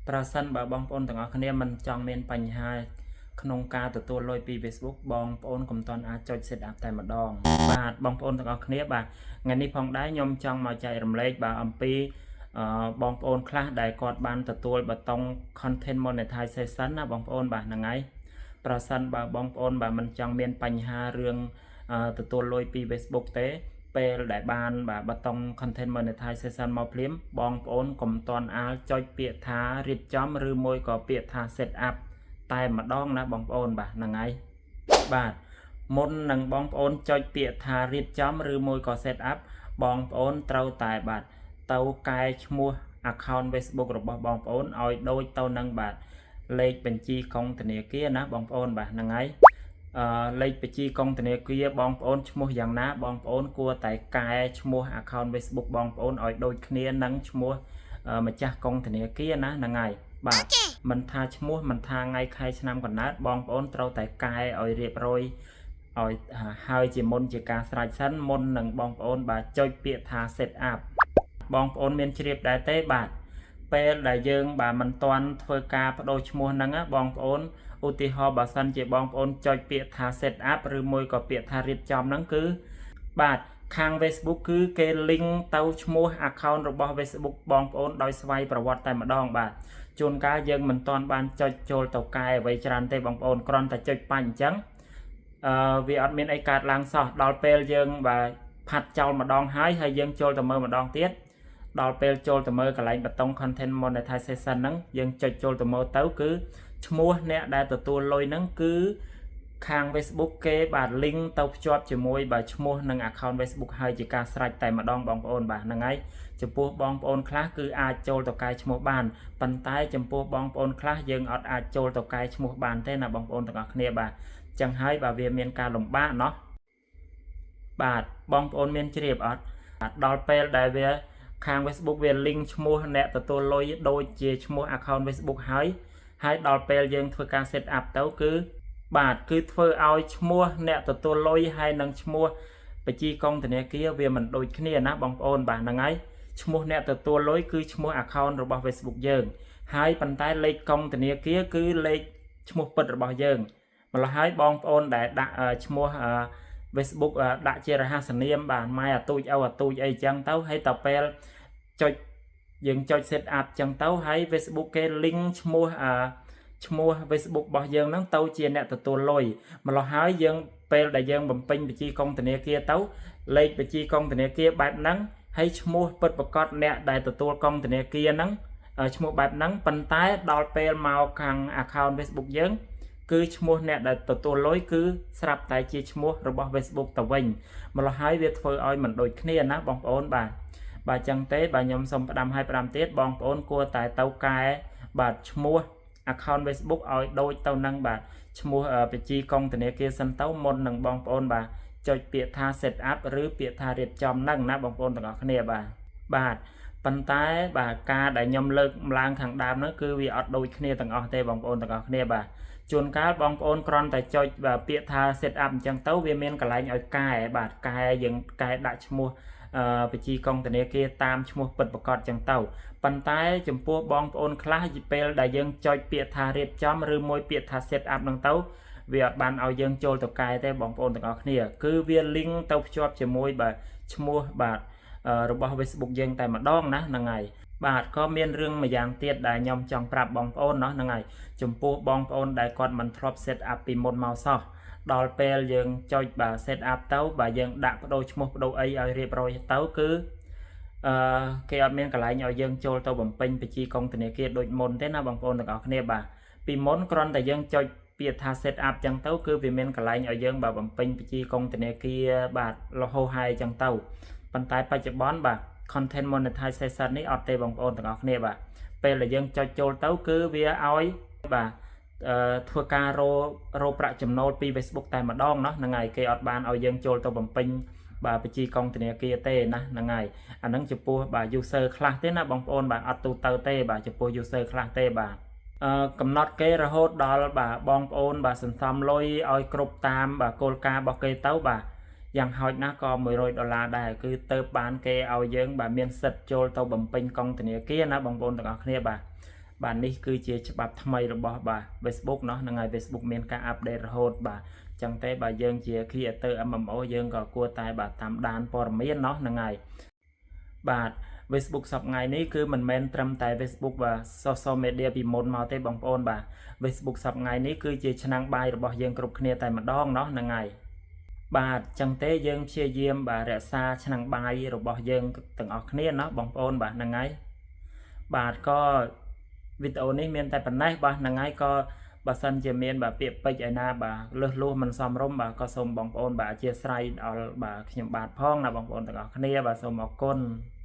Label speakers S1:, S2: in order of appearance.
S1: ប្រសិនបើបងប្អូនទាំងអស់គ្នាមិនចង់មានបញ្ហាក្នុងការទទួលលុយពី Facebook បងប្អូនកុំទាន់អាចចុច set up តែម្ដងបាទបងប្អូនទាំងអស់គ្នាបាទថ្ងៃនេះផងដែរខ្ញុំចង់មកចែករំលែកបាទអំពីអឺបងប្អូនខ្លះដែលគាត់បានទទួលប៊ូតុង content monetization ណាបងប្អូនបាទហ្នឹងហើយប្រសិនបើបងប្អូនបាទមិនចង់មានបញ្ហារឿងអឺទទួលលុយពី Facebook ទេ ពេលដែលបានបាទប៊ូតុង content monetization មកភ្លាមបងប្អូនកុំទាន់អាលចុចពាក្យថារៀបចំឬមួយក៏ពាក្យថា set up តែម្ដងណាបងប្អូនបាទហ្នឹងហើយបាទមុននឹងបងប្អូនចុចពាក្យថារៀបចំឬមួយក៏ set up បងប្អូនត្រូវតែបាទទៅកែឈ្មោះ account Facebook របស់បងប្អូនឲ្យដូចទៅនឹងបាទលេខបញ្ជីកុងធនាគារណាបងប្អូនបាទហ្នឹងហើយអឺលេខបញ្ជីកុងធនាគារបងប្អូនឈ្មោះយ៉ាងណាបងប្អូនគួរតែកែឈ្មោះ account Facebook បងប្អូនឲ្យដូចគ្នានឹងឈ្មោះម្ចាស់កុងធនាគារណាហ្នឹងហើយបាទមិនថាឈ្មោះមិនថាថ្ងៃខែឆ្នាំកំណើតបងប្អូនត្រូវតែកែឲ្យរៀបរយឲ្យហើយជាមុនជាការស្រេចសិនមុននឹងបងប្អូនបាទចុចពាក្យថា set up បងប្អូនមានជ្រាបដែរទេបាទពេលដែលយើងបាទមិនទាន់ធ្វើការបដូរឈ្មោះហ្នឹងណាបងប្អូនឧទាហរណ៍បើសិនជាបងប្អូនចុចពាក្យថា set up ឬមួយក៏ពាក្យថារៀបចំហ្នឹងគឺបាទខាង Facebook គឺគេ link ទៅឈ្មោះ account របស់ Facebook បងប្អូនដោយស្វ័យប្រវត្តិតែម្ដងបាទជួនកាលយើងមិនទាន់បានចុចចូលទៅកែអ្វីច្រើនទេបងប្អូនគ្រាន់តែចុចបាញ់អញ្ចឹងអឺវាអត់មានអីកើតឡើងសោះដល់ពេលយើងបាទផាត់ចោលម្ដងហើយហើយយើងចូលទៅមើលម្ដងទៀតដល់ពេលចូលទៅមើលកន្លែងប៊ូតុង content monetization ហ្នឹងយើងចុចចូលទៅមើលទៅគឺឈ្មោះអ្នកដែលទទួលលុយហ្នឹងគឺខាង Facebook គេបាទ link ទៅភ្ជាប់ជាមួយបាទឈ្មោះនិង account Facebook ហើយជាការស្រេចតែម្ដងបងប្អូនបាទហ្នឹងហើយចំពោះបងប្អូនខ្លះគឺអាចចូលទៅកែឈ្មោះបានប៉ុន្តែចំពោះបងប្អូនខ្លះយើងអត់អាចចូលទៅកែឈ្មោះបានទេណាបងប្អូនទាំងអស់គ្នាបាទចឹងហើយបាទវាមានការលំបាកណោះបាទបងប្អូនមានជ្រាបអត់ដល់ពេលដែលវាខាង Facebook វា link ឈ្មោះអ្នកទទួលលុយដូចជាឈ្មោះ account Facebook ហើយហើយដល់ពេលយើងធ្វើការ set up ទៅគឺបាទគឺធ្វើឲ្យឈ្មោះអ្នកទទួលលុយហើយនិងឈ្មោះបញ្ជីកុងធនាគារវាមិនដូចគ្នាណាបងប្អូនបាទហ្នឹងហើយឈ្មោះអ្នកទទួលលុយគឺឈ្មោះ account របស់ Facebook យើង ហើយប៉ុន្តែលេខកុងធនាគារគឺលេខឈ្មោះពិតរបស់យើងម្ល៉េះហើយបងប្អូនដែលដាក់ឈ្មោះ Facebook ដាក់ជារហស្សនាមបាទម៉ែអាទូចឪអាទូចអីចឹងទៅហើយតពេលចុចយើងចុច set up ចឹងទៅហើយ Facebook គេ link ឈ្មោះអាឈ្មោះ Facebook របស់យើងហ្នឹងទៅជាអ្នកទទួលលុយម្ល៉េះហើយយើងពេលដែលយើងបំពេញបញ្ជីកុងធនាគារទៅលេខបញ្ជីកុងធនាគារបែបហ្នឹងហើយឈ្មោះពិតប្រាកដអ្នកដែលទទួលកុងធនាគារហ្នឹងឈ្មោះបែបហ្នឹងប៉ុន្តែដល់ពេលមកខាង account Facebook យើងគឺឈ្មោះអ្នកដែលទទួលលុយគឺស្រាប់តែជាឈ្មោះរបស់ Facebook ទៅវិញម្ល៉េះហើយវាធ្វើឲ្យមិនដូចគ្នាណាបងប្អូនបាទបាទចឹងទេបាទខ្ញុំសូមផ្ដាំឲ្យផ្ដាំទៀតបងប្អូនគួរតែទៅកែបាទឈ្មោះ account Facebook ឲ្យដូចទៅនឹងបាទឈ្មោះបញ្ជីកុងធនាគារសិនទៅមុននឹងបងប្អូនបាទចុចពាក្យថា set up ឬពាក្យថារៀបចំហ្នឹងណាបងប្អូនទាំងអស់គ្នាបាទបាទប៉ុន្តែបាទការដែលខ្ញុំលើកឡើងខាងដើមនោះគឺវាអត់ដូចគ្នាទាំងអស់ទេបងប្អូនទាំងអស់គ្នាបាទជួនកាលបងប្អូនគ្រាន់តែចុចបាទពាក្យថា set up អញ្ចឹងទៅវាមានកន្លែងឲ្យកែបាទកែយើងកែដាក់ឈ្មោះអឺបញ្ជីកុងធនាគារតាមឈ្មោះពិតប្រាកដចឹងទៅប៉ុន្តែចំពោះបងប្អូនខ្លះពេលដែលយើងចុចពាក្យថារៀបចំឬមួយពាក្យថា set up ហ្នឹងទៅវាអត់បានឲ្យយើងចូលទៅកែទេបងប្អូនទាំងអស់គ្នាគឺវា link ទៅភ្ជាប់ជាមួយបាទឈ្មោះបាទរបស់ Facebook យើងតែម្ដងណាហ្នឹងហើយបាទក៏មានរឿងមួយយ៉ាងទៀតដែលខ្ញុំចង់ប្រាប់បងប្អូនណោះហ្នឹងហើយចំពោះបងប្អូនដែលគាត់មិនធ្លាប់ set up ពីមុនមកសោះដល់ពេលយើងចុចបាទ set up ទៅបាទយើងដាក់បដូរឈ្មោះបដូរអីឲ្យរៀបរយទៅគឺអឺគេអត់មានកន្លែងឲ្យយើងចូលទៅបំពេញបញ្ជីកុងធនាគារដូចមុនទេណាបងប្អូនទាំងអស់គ្នាបាទពីមុនគ្រាន់តែយើងចុចពាក្យថា set up ចឹងទៅគឺវាមានកន្លែងឲ្យយើងបាទបំពេញបញ្ជីកុងធនាគារបាទលហោហាយចឹងទៅប៉ុន្តែបច្ចុប្បន្នបាទ content monetization នេះអត់ទេបងប្អូនទាំងអស់គ្នាបាទពេលដែលយើងចុចចូលទៅគឺវាឲ្យបាទអឺធ្វើការររប្រាក់ចំណូលពី Facebook តែម្ដងណោះហ្នឹងហើយគេអត់បានឲ្យយើងចូលទៅបំពេញបាទបញ្ជីកុងធនាគារទេណាហ្នឹងហើយអាហ្នឹងចំពោះបាទ user ខ្លះទេណាបងប្អូនបាទអត់ទូទៅទេបាទចំពោះ user ខ្លះទេបាទអឺកំណត់គេរហូតដល់បាទបងប្អូនបាទសន្សំលុយឲ្យគ្រប់តាមបាទគោលការណ៍របស់គេទៅបាទយ៉ាងហោចណាស់ក៏100ដុល្លារដែរគឺទៅបានគេឲ្យយើងបាទមានសិទ្ធចូលទៅបំពេញកុងធនាគារណាបងប្អូនទាំងអស់គ្នាបាទ។ បាទនេះគឺជាច្បាប់ថ្មីរបស់បាទ Facebook ណោះហ្នឹងហើយ Facebook មានការ update រហូតបាទចឹងទេបាទយើងជា creator MMO យើងក៏គួរតែបាទតាមដានព័ត៌មានណោះហ្នឹងហើយបាទ Facebook សប្តាហ៍នេះគឺមិនមែនត្រឹមតែ Facebook បាទ social media ពីមុនមកទេបងប្អូនបាទ Facebook សប្តាហ៍នេះគឺជាឆ្នាំងបាយរបស់យើងគ្រប់គ្នាតែម្ដងណោះហ្នឹងហើយបាទចឹងទេយើងព្យាយាមបាទរក្សាឆ្នាំងបាយរបស់យើងទាំងអស់គ្នាណោះបងប្អូនបាទហ្នឹងហើយបាទក៏វីដេអូនេះមានតែប៉ុណ្ណេះបាទហ្នឹងហើយក៏បើសិនជាមានបាទពាក្យពេចន៍ឯណាបាទលឹះលួសមិនសមរម្យបាទក៏សូមបងប្អូនបាទអធ្យាស្រ័យដល់បាទខ្ញុំបាទផងណាបងប្អូនទាំងអស់គ្នាបាទសូមអរគុណ។